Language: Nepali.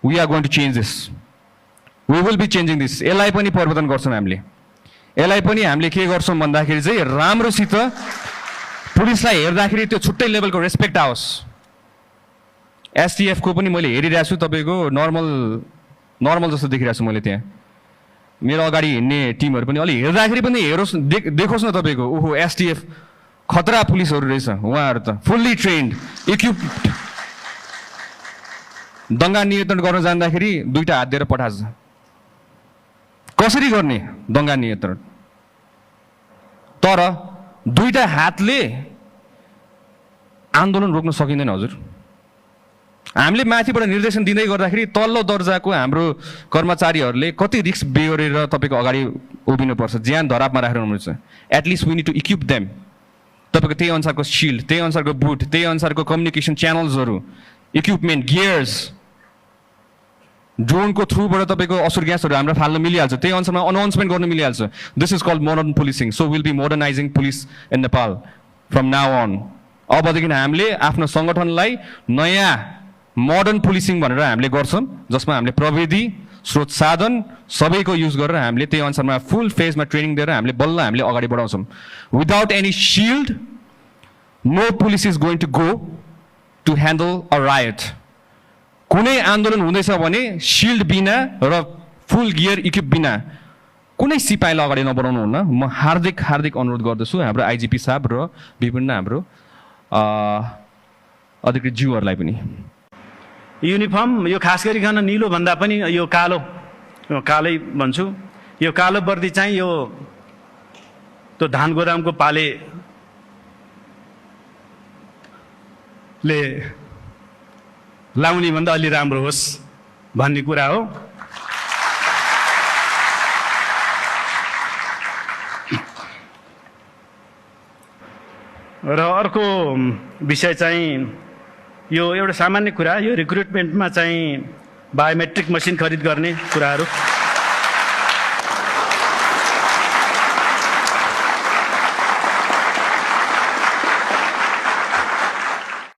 We are going to change this, we will be changing this. यसलाई पनि परिवर्तन गर्छौँ हामीले। यसलाई पनि हामीले के गर्छौँ भन्दाखेरि चाहिँ राम्रोसित पुलिसलाई हेर्दाखेरि त्यो छुट्टै लेभलको रेस्पेक्ट आओस्। एसटिएफ को पनि मैले हेरिरहेको छु, तपाईँको नर्मल जस्तो देखिरहेको छु मैले। त्यहाँ मेरो अगाडि हिँड्ने टिमहरू पनि अलि हेर्दाखेरि पनि हेरोस्, देखोस् न तपाईँको, ओहो एसटिएफ खतरा पुलिसहरू रहेछ। उहाँहरू त फुल्ली ट्रेन्ड, इक्विप्ड। दङ्गा नियन्त्रण गर्न जाँदाखेरि दुईटा हात दिएर पठान्छ। कसरी गर्ने दङ्गा नियन्त्रण? तर दुईटा हातले आन्दोलन रोक्न सकिँदैन हजुर। हामीले माथिबाट निर्देशन दिँदै गर्दाखेरि तल्लो दर्जाको हाम्रो कर्मचारीहरूले कति रिस्क बेहोरेर तपाईँको अगाडि उभिनुपर्छ, ज्यान धरापमा राखेर हुनुहुन्छ। At least we need to equip them. तपाईँको त्यही अनुसारको सिल्ड, त्यही अनुसारको बुट, त्यही अनुसारको कम्युनिकेसन च्यानल्सहरू, इक्विपमेन्ट, गियर्स, ड्रोनको थ्रुबाट तपाईँको असुर ग्यासहरू हाम्रो फाल्न मिलिहाल्छ। त्यही अनुसारमा अनाउन्समेन्ट गर्न मिलिहाल्छ। This is called modern policing. So will be modernizing police in Nepal from now on. अबदेखि हामीले आफ्नो सङ्गठनलाई नयाँ मोडर्न पुलिसिङ भनेर हामीले गर्छौँ, जसमा हामीले प्रविधि, स्रोत साधन सबैको युज गरेर हामीले त्यही अनुसारमा फुल फेजमा ट्रेनिङ दिएर हामीले बल्ल हामीले अगाडि बढाउँछौँ। Without any shield no police is going to go to handle a riot. कुनै आन्दोलन हुँदैछ भने सिल्ड बिना र फुल गियर इक्विप बिना कुनै सिपाहीलाई अगाडि नबढाउनु हुन्न। म हार्दिक अनुरोध गर्दछु हाम्रो आइजिपी साहब र विभिन्न हाम्रो अधिकृत ज्यूहरूलाई पनि। युनिफर्म यो खास गरिकन निलो भन्दा पनि यो कालै भन्छु। यो कालो वर्दी चाहिँ यो त्यो धान गोदामको पालेले लाउने भन्दा अलि राम्रो होस् भन्ने कुरा हो। र अर्को विषय चाहिँ यो एउटा सामान्य कुरा, यो रिक्रुटमेन्टमा चाहिँ बायोमेट्रिक मसिन खरिद गर्ने कुराहरू